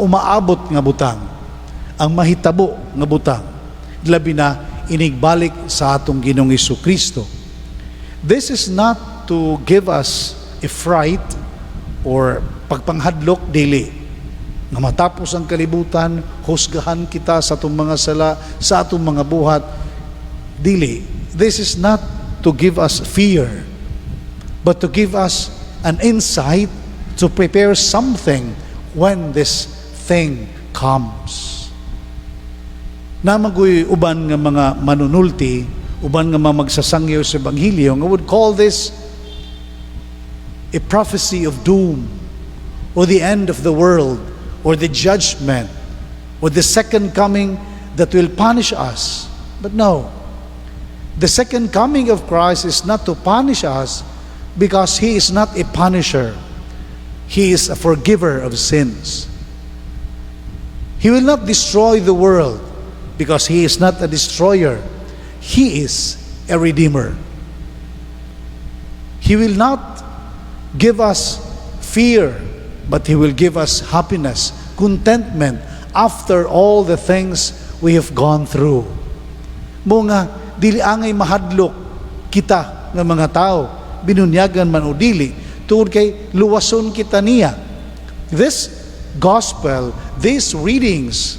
umaabot nga butang, ang mahitabo nga butang, labi na inigbalik sa atong Ginoong Kristo. This is not to give us a fright or pagpanghadlok, dili. Nga matapos ang kalibutan, husgahan kita sa atong mga sala, sa atong mga buhat. Dili. This is not to give us fear, but to give us an insight to prepare something when this thing comes. Naa man goy uban nga mga manunulti, uban nga mga magsasangyaw sa Ebanghelyo, nga would call this a prophecy of doom, or the end of the world, or the judgment, or the second coming that will punish us. But no, the second coming of Christ is not to punish us because He is not a punisher. He is a forgiver of sins. He will not destroy the world because He is not a destroyer. He is a redeemer. He will not give us fear, but He will give us happiness, contentment after all the things we have gone through. Mao nga, dili angay mahadlok kita nga mga tao, binunyagan man o dili, tungod kay luwason kita niya. This gospel, these readings,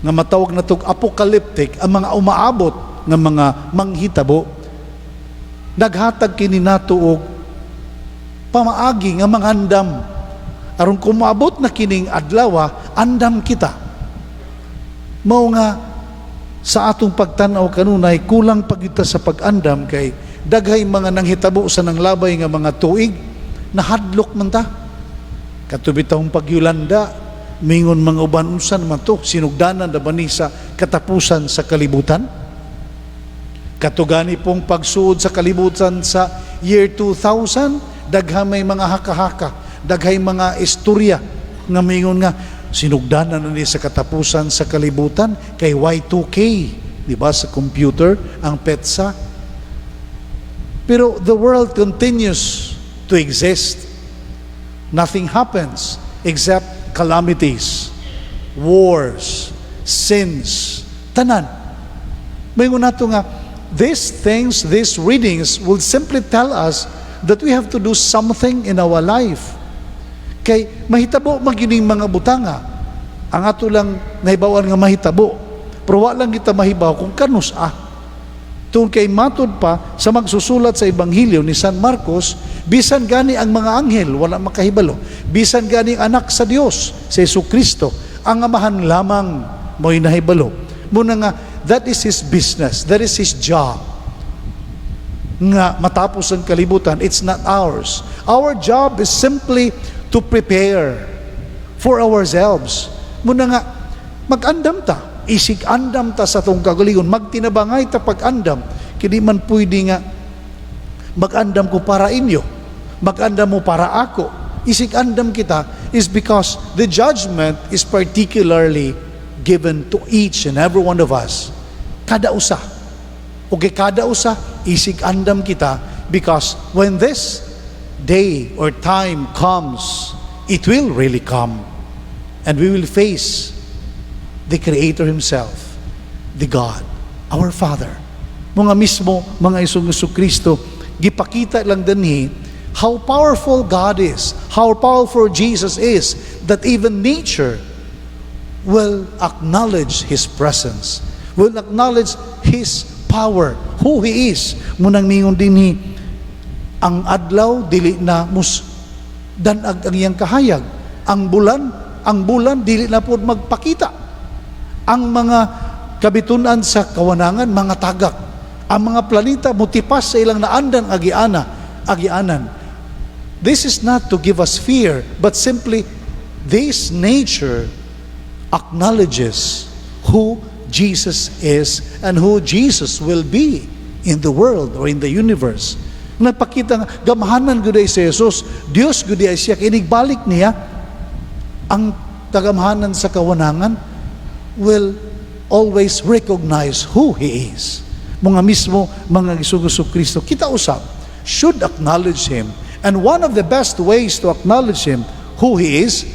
nga matawag natog apocalyptic, ang mga umaabot nga mga manghitabo, naghatag kini nato og pamaagi nga mangandam aron kung moabot na kining adlaw, andam kita. Mao nga sa atong pagtan-aw kanunay, kulang pa kita sa pag-andam kay daghay mga nanghitabo sa nanglabay nga mga tuig, nahadlok man ta. Kato bitawng pag-Yolanda, mingon mga uban, "Unsa naman to, sinugdanan na ba ni sa katapusan sa kalibutan?" Kato gani pong pagsuod sa kalibutan sa year 2000, daghan may mga haka-haka, daghay mga istorya nga mingon nga sinugdanan na ni sa katapusan sa kalibutan kay Y2K, di ba, sa computer ang petsa. Pero the world continues to exist. Nothing happens except calamities, wars, sins, tanan. Moingon nato nga these things, these readings will simply tell us that we have to do something in our life. Kay mahitabo man kining mga butanga. Ang ato lang nahibawan nga mahitabo. Pero wa lang kita mahibaw kung kanus-a. Tungod kay matud pa sa magsusulat sa Ebanghelyo ni San Marcos, bisan gani ang mga anghel wala makahibalo. Bisan gani ang anak sa Dios, si Jesu Kristo, ang Amahan lamang mo'y nahibalo. Mao na nga that is His business, that is His job. Nga matapos ang kalibutan, it's not ours. Our job is simply to prepare for ourselves. Mao na nga mag-andam ta, isig andam ta sa atong kagalingon, magtinabangay ta pag-andam. Kay di man pwede nga mag-andam ko para inyo, mag-andam mo para ako. Isig andam kita is because the judgment is particularly given to each and every one of us. Kada usa. O kay kada usa, isig andam kita because when this day or time comes, it will really come. And we will face the Creator Himself, the God, our Father. Mga mismo, mga igsoong Kristo, gipakita lang dinhi how powerful God is, how powerful Jesus is, that even nature will acknowledge His presence, will acknowledge His power, who He is. Mao nang mingon dinhi, ang adlaw dili na mus-dan-ag ang iyang kahayag. Ang bulan dili na pod magpakita. Ang mga kabitunan sa kawanangan, mga tagak. Ang mga planeta mutipas sa ilang naandang agianan. This is not to give us fear, but simply this nature acknowledges who Jesus is and who Jesus will be in the world or in the universe. Nagpakita nga gamhanan gud ay si Jesus, Dios gud ay siya, inigbalik niya, ang kagamhanan sa kawanangan will always recognize who He is. Mga mismo, mga igsoong Kristo, kita usab should acknowledge Him. And one of the best ways to acknowledge Him, who He is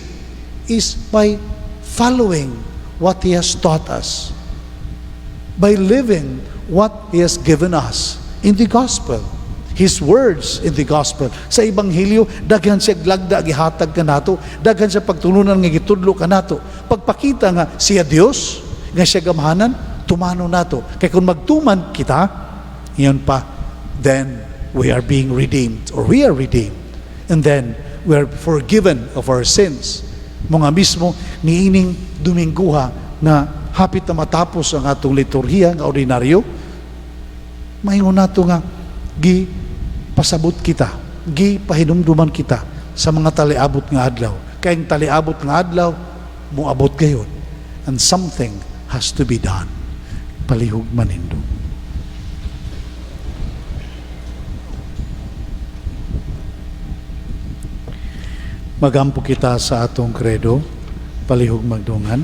by following what He has taught us, by living what He has given us in the gospel. His words in the gospel. Sa Ebanghelyo, daghan siya lagda gihatag kanato, daghan siya pagtulunan nga gitudlo kanato. Pagpakita nga siya Dios, nga siya gamhanan, tumanon nato. Kay kung magtuman kita, yun pa, then we are being redeemed, or we are redeemed. And then we are forgiven of our sins. Mga mismo, niining Domingguha na hapit na matapos ang atong liturhiya nga ordinaryo, maingon nato nga gi pasabot kita, gi pahinumduman kita sa mga taliabot nga adlaw. Kay ang taliabot nga adlaw, moabot gayon. And something has to be done. Palihog manindog. Magampo kita sa atong credo, palihog magdungan.